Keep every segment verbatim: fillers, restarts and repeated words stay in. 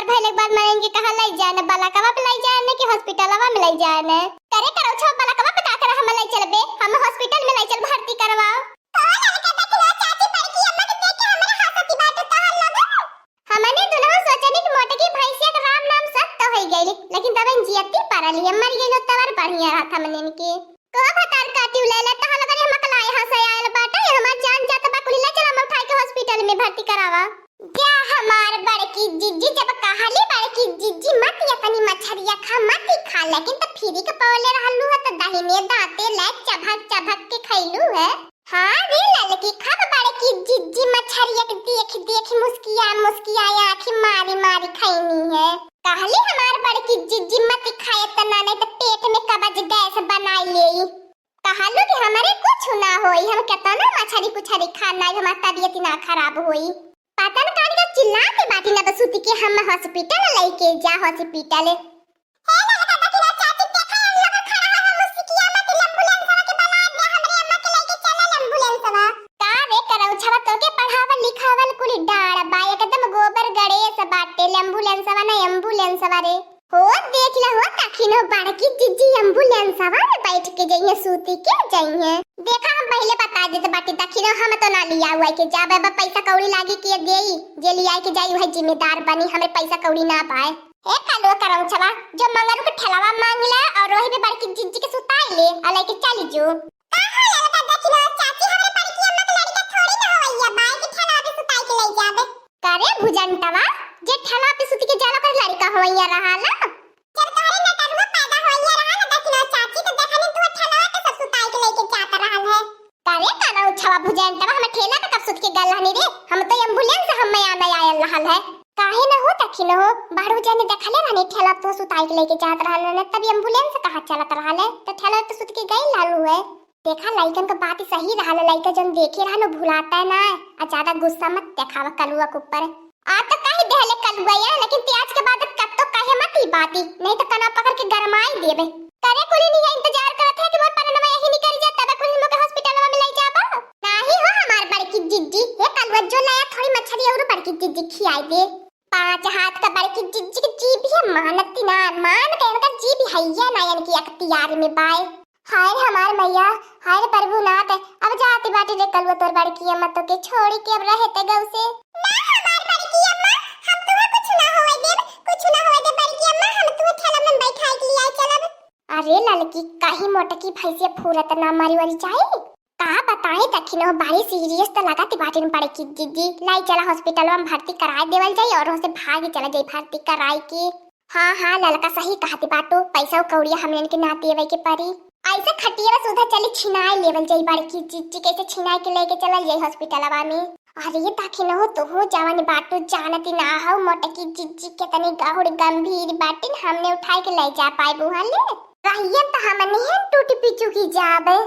भइले के बाद मनइन के कहाँ लइ जाए न, बलकवा पे लइ जाए न कि हॉस्पिटलवा में लइ जाए न? करे करौ छौ, बलकवा पे का करे हम लइ चलबे, हम हॉस्पिटल में लइ चल भर्ती करवाओ। कहो ललका देखिनो चाची, बड़की अम्मा के देख के हमरे हंसती बाटे तोहर लोग। हमने दुनहु सोचनी कि मोटकी भैंसिया के राम नाम सत्य होइ गइल, लेकिन तब जियती परल है, मर गइल तब बढ़िया रहत हमने के। कहो भतार काटी उलाइला, तहाँ लगन हम अकला यहाँ से आयल बाटे, हमार जान जात बा, कुली ले चला हम उठाए के हॉस्पिटल में भर्ती करावा। जा हमार बड़की जिज्जी, जब कहली बड़की जिज्जी मत या तनी मछरिया खा, मत ही खा, लेकिन त फ्री के पवले रहलू है, त दहिने दांते ले चभक चभक के खैलू है। हाँ रे ललकी, खब बड़की जिज्जी मछरिया के देख देख मुस्किया मुस्किया आँखी मारी मारी खैनी है। कहली हमार बड़की जिज्जी मत खाए तना, नहीं त पेट में कब्ज गैस बनाई लेई। कहलू कि हमरे कुछ ना होई, हम केतना मछरी पुछरी खा ना, हमार तबियत ना खराब होई। पता न काहे का चिल्लाते बाटी ना बसूती के हम हॉस्पिटल लइके जा हॉस्पिटल। हे ललका देखिना चाची, देखा हम लोग खड़ा है, हम सिकिया मत एम्बुलेंसवा के बुला दे, हमरे अम्मा के लेके चलल एम्बुलेंसवा। का रे करौछवा, तोके पढ़ावल लिखावल कुली डाड़ बा, एकदम गोबर गणेश बाटे, एम्बुलेंसवा ना एम्बुलेंसवा रे। हो देख ला हो तखिनो बड़की जिज्जी एम्बुलेंसवा में बैठ के जइहे, सूती के जइहे। देखा हम पहिले बता देत बाटी तखिनो, हम तो ना लिया हुआ के जाबे, बा पैसा कौड़ी लागी के देई, जे लिया के जाई वह जिम्मेदार बनी, हमरे पैसा कौड़ी ना पाए। ए कालुआ करौछवा, जो मंगरू के ठेलवा मांग ले और वही पे बड़की जिज्जी के सुताई ले और लेके चली जो। का हो ललका देखिनो चाची, हमरे बड़की अम्मा के लड़का थोड़ी ना होइया बाई के ठेलवा पे सुताई के ले जाबे। करे भुजंटवा, जे ठेलवा पे सुती के जाला कर लड़का होइया रहा ना। जब तोहरे नटरुआ पैदा होइया रहा ना देखिनो चाची, तो देखनी तू ठेलवा पे सब सुताई के लेके जात रहल है। करे करौछवा भुजंटवा, हम ठेला पे कब सुत के गल हनी रे? हम तो एम्बुलेंस हम में आना आयल रहल है। काहे न हो तखिन हो, बारू जने देखले रहनी ठेला तो सुताई के लेके जात रहल रहने, तब एम्बुलेंस कहाँ चलत रहल है, तो ठेला तो सुत के गई लालू है। देखा लइकन का बात सही रहल है, लइका जन देखे रहन भुलाता है ना, आ ज्यादा गुस्सा मत देखावा कलुआ के ऊपर। आ तो कही देहले कलुआ या, लेकिन ते आज के बाद कत्तो कहे मत ई बाती, नहीं तो कना पकड़ के गरमाई देबे। करे कुली नहीं इंतजार करत है कि मोर परनवा यही निकल जाए, तबे कुली मोके हॉस्पिटलवा में ले जाबा। नाही हो हमार बड़की जिज्जी, हे कलुआ जो लाया थोड़ी मछली और बड़की जिज्जी खियाई दे। पाँच हाथ का बड़की जिज्जी के जीभ है, मानती ना, मान के इनका जीभ हैया ना, इनकी अख्तियार में बाय। हाय रे हमार मैया, हाय रे प्रभुनाथ, अब जाती बाटी रे कलुआ तोर बड़की अम्मा तो के छोड़ी के अब रहे ते गौ से। ना हमार बड़की अम्मा, हम तुम्हें कुछ ना होवे देब, कुछ ना होवे देब बड़की अम्मा, हम तुम्हें ठेला में बैठाए के लिए चलब। अरे ललकी, कहीं मोटकी भैंसिया फूरत ना मरी वरी जाए। का बताई दखिनो, बड़ी सीरियस त लागत बाटिन बड़की जिज्जी। लाई चला हॉस्पिटलवा में भर्ती कराए देवल जाई और ओसे भागी चला जाई भर्ती कराई के। हाँ, हाँ, ललका सही कहती बाटू, पैसा कौड़िया हमने के ना देवे के परी। ऐसे खटिया सुधा चली छिनाए लेवल जाई बड़की जिज्जी, कैसे छिनाए के लेके चलल जाई हॉस्पिटलवा में। अरे दखिनो, तुहू जवन बाटू जानती ना हो, मोटकी जिज्जी के तनी गहुड़ गंभीर बाटिन, हमने उठाए के ले जा पाए बुहाले। रहिए त हमनिहन टूटी पिचुकी जाबे।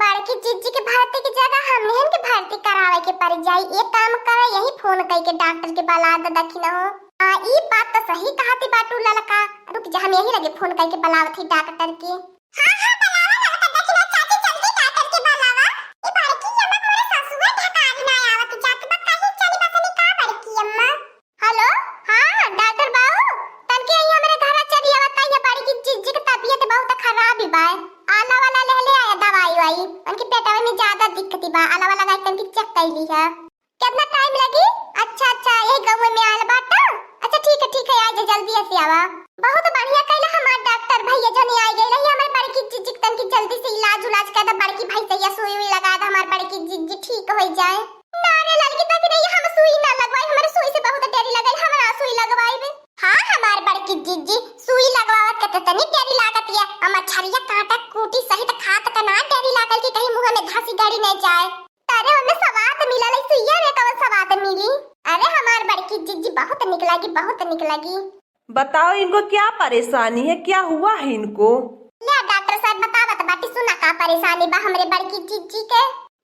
बड़की जिज्जी के भर्ती की जगह हमनिहन के भर्ती करावे के पड़ जाई। एक काम करे, यही फोन कई के डॉक्टर के बला दे दखिन हो। आ, ई बात तो सही कहती बाटू ललका। रुक जा, हम यही लगे फोन कई के बलावत ही डॉक्टर के। हाँ, हाँ, बलावा ललका, दखिन हो चाची, जल्दी डॉक्टर के बलावा। ई बड़की अम्मा मोरे ससुआ ढकारी ना आवत जात बा, कहीं चली बसनी का बड़की अम्मा? हेलो, हाँ, डॉक्टर बाबू, तनके यही हमरे घरा चली आवत, यहाँ बड़की जिज्जी के तबियत बहुत खराब ही बाय। आला वाला ले ले आया दवाई वाई, उनकी पेटवा में ज्यादा दिक्कत ही बा, आला वाला गाय तनकी चेक कर ली है। कितना टाइम लगी? अच्छा, अच्छा, यही गाँव में आयल बाटा। अच्छा, ठीक है, ठीक है, आ जा, जल्दी ऐसे आवा। बहुत बढ़िया कहला हमार डॉक्टर भैया जनी आ गए रही, हमारे बड़की जिज्जी के तनकी जल्दी से इलाज उलाज कर दे, बड़की भैंसिया सुई उई लगा दे, हमार बड़की जिज्जी ठीक हो जाए। ना रे ललकी, तक नहीं, हम सुई ना लगवाई, हमारे सुई से बहुत डरी लगल, हम ना सुई लगवाई बे। हाँ, हमार बड़की जिज्जी, सुई लगवावत के त तनी डरी लागत ये, आ मछरिया कांटा कूटी सहित खात त ना डरी लागल कि कहीं मुँह में धांसी गड़ी न जाए। अरे, ओमे सवाद मिलल है, सुइया में कवन सवाद मिली? अरे, हमार बड़की जिज्जी, बहुत निक लगी, बहुत निक लगी। बताओ, इनको क्या परेशानी है, क्या हुआ है इनको? ले डॉक्टर साहब, बतावत बाटी, सुना का परेशानी बा हमरे बड़की जिज्जी के।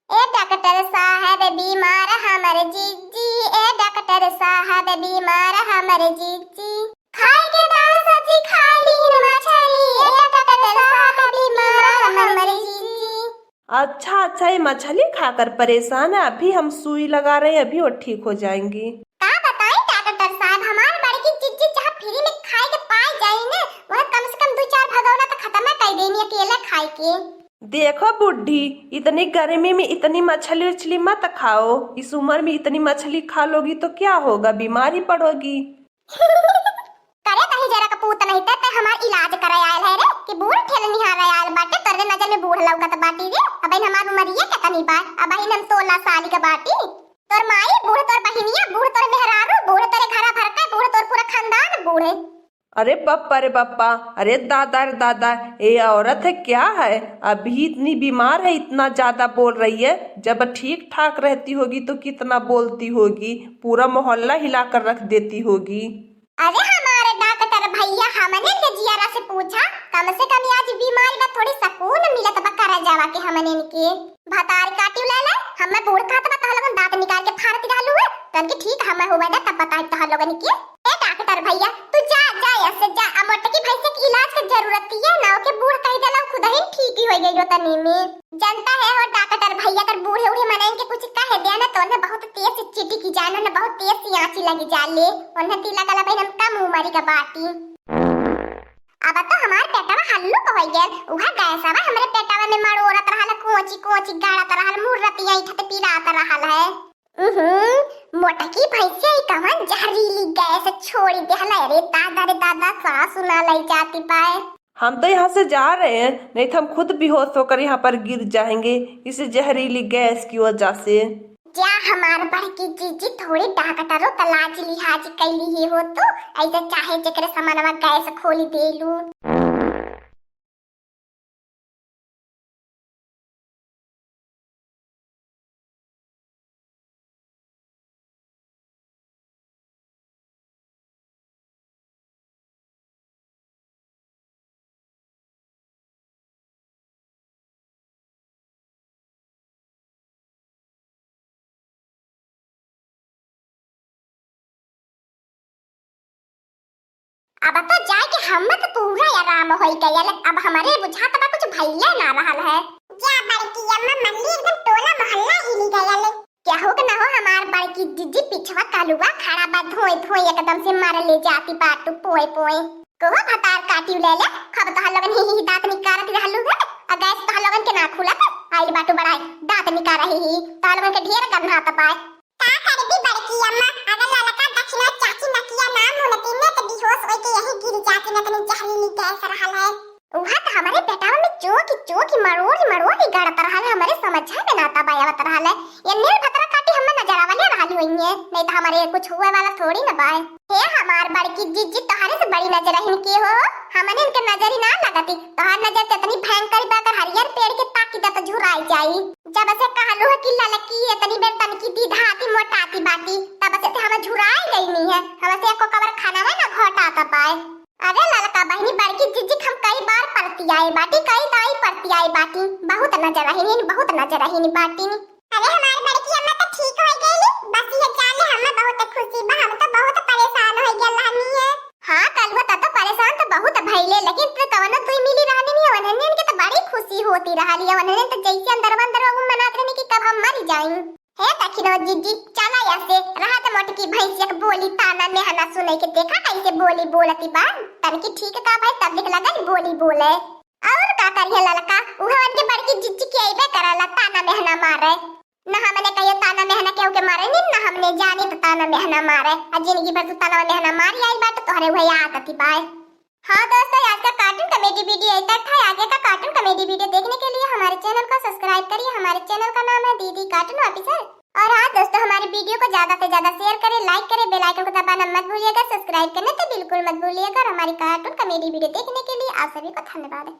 ए डॉक्टर साहब, बीमार हमर जिज्जी, ए डॉक्टर साहब, बीमार हमर जिज्जी। खाए के दाल सब्जी खा लीन मछली, ए डॉक्टर साहब, बीमार हमर जिज्जी। अच्छा, अच्छा, ये मछली खाकर परेशान है, अभी हम सुई लगा रहे हैं, अभी वो ठीक हो जाएंगी। का बताई डॉक्टर साहब, हमार बड़की जिज्जी जहाँ के। देखो बुढ़ी, इतनी गर्मी में इतनी मछली उछली मत खाओ। इस उम्र में इतनी मछली खा लोगी तो क्या होगा, बीमार ही पड़ोगी। करे तही जरा कपूत नहीं ते, ते हमार इलाज करे आयल है रे, कि बूढ़ ठेलनिहारे आयल बाटे, तोरे नजर में बूढ़ लौकत बाटी रे। अबहिन हमार उमरिये केतनी बा, अबहिन हम सोलह साल के बाटी। तोर माई बूढ़, तोर बहिनिया बूढ़, तोर मेहरारू बूढ़, तोरे घरा भर के बूढ़, तोर पूरा खानदान बूढ़। अरे बप्पा रे बप्पा, अरे दादा रे दादा, ये औरत है क्या है? अभी इतनी बीमार है, इतना ज्यादा बोल रही है। जब ठीक ठाक रहती होगी तो कितना बोलती होगी, पूरा मोहल्ला हिला कर रख देती होगी। अरे हमारे डॉक्टर भैया, हमने के जियरा से पूछा, कम से कम आज बीमारी में थोड़ी सकून मिलत बा करजावा के हमने के। भतार काटी ले ले, हमें बूढ़ कहत बा, तोह लोगन दांत निकाल के फाड़त रहलू है, तन के ठीक हमें होवे दे, तब बताई तोह लोगन के। ए डॉक्टर भैया, तू जा, जा यहाँ से जा, आ मोटकी भैंसे के इलाज के जरूरत ही है ना, ओके बूढ़ कह देला, खुद ही ठीक ही हो गई हो तनी में। जनता है हो डॉक्टर भैया, अगर बूढ़े उढ़े मनइन के कुछ कह दे ना, तो उन्हें बहुत तेज से चिटिकी जाए, उन्हें बहुत तेज से आँची लगी जाले, उन्हें तिला कला बहन हम कम उम्र का बाटी। अब तो हमार पेटवा हल्लुक हो गया, उहा गैसवा हमरे पेटवा में मरोड़त रहल, कोची कोची गाड़त रहल, मुर्रतिया इठत पिरात रहल है। उहुं, मोटकी भैंसिया, ई कवन जहरीली गैस छोड़ी देहला रे दादा रे दादा, सांस ना लई जाती पाए। हम तो यहाँ से जा रहे हैं, नहीं तो हम खुद बेहोश होकर यहाँ पर गिर जाएंगे इस जहरीली गैस की वजह से। जा हमार बड़की जीजी, थोड़ी डॉक्टरों का लाज लिहाज कैली ही हो तू, ऐसे चाहे जेकरे समनवा गैस खोली देलू। अब तो जाए के हम तो पूरा आराम होई गयल। अब हमरे बुझात बा कुछ भइले ना रहल है। जा बड़की अम्मा, मल्ली एकदम टोला मोहल्ला हिली गयल। केहू के ना हो, हमार बड़की जीजी पिछवा कलुआ खड़ा बा, धोए धोए एकदम से मार ले जाती बाटू पोए पोए। कहो भतार काटी ले ले, खब तोहर लोगन ही ही दांत निकारत रहलू है, आ गैस तोहर लोगन के ना खुलत, आइल बाटू बड़ाई, दांत निकार रही ही, तोहर लोगन के ढेर गन्हात बाय। का करबी बड़की अम्मा, अगर ललका दक्षिणा चाची नकिया ना मुनती ने, तो बेहोश होई के यही गिर जाती, न तनी जहरीली गैस रहल है। उहा तो हमरे पेटवा में चोकी चोकी मरोड़ी मरोड़ी गड़त रहल है, हमरे समझे में ना तब आवत रहल है। ये नील भतरा काटी हमें नजर आवले रहली होई है, नहीं तो हमरे कुछ हुए वाला थोड़ी न बाय। हे हमार बड़की जीजी, तोहरे से बड़ी नजरहीन के हो, हमने इनके नजर ही ना लगती। तोहार नजर तो इतनी भयंकर बा, अगर हरियर पेड़ के ताकी दा तो झुराई जाई। जब से कहलू है कि ललकी इतनी बेर तनकी दीधाती मोटाती बाटी, तब से ते हमें झुराई गई नहीं है, हमसे एको कबर खाना में ना घोटात पाए। अरे ललका बहिनी, बड़की जीजी हम कई बार परती आए बाटी, कई दाई परती आए बाटी, बहुत नजरहीन, बहुत नजरहीन बाटी। अरे हमार बड़की अम्मा तो ठीक हो गईली, बस ये जाने हमें बहुत खुशी बा, हम तो बहुत परेशान हो गए रहनी है। हाँ कलुआ, त तो परेशान तो बहुत भइले, लेकिन तू कवनो दुई मिली रहनी नहीं, वनहनियन के तो बड़ी खुशी होती रहली है, वनहनियन तो जैसे अंदर अंदर वो मनात रहनी कि कब हम मर जाई। हे दखिनो जीजी, चला यहाँ से, रहा तो मोटकी भैंसिया के बोली ताना मेहना सुने के, देखा कैसे बोली बोलती बा, तनकी ठीक का भाई तब दिख लगा बोली बोले। और का करिए ललका, उहे उनके बड़की जीजी के अइबे करला ताना मेहना मारे। ना हमने कहियो ताना मेहना केहू के मारे नी, ना हमने जानी तो ताना मेहना मारे। आ जिंदगी भर तू ताना मेहना मारी आई बाटे, तोहरे वही आदत ही बाय। हाँ दोस्तों, आज का cartoon comedy video यहीं तक था। आगे का cartoon comedy video देखने के लिए हमारे channel को subscribe करिए। हमारे channel का नाम है दीदी Cartoon Officer। और हाँ दोस्तों, हमारे video को ज्यादा से ज्यादा share करें, like करें, bell icon को दबाना मत भूलिएगा, subscribe करने तो बिल्कुल मत भूलिएगा। और हमारी cartoon comedy video देखने के लिए आप सभी को धन्यवाद।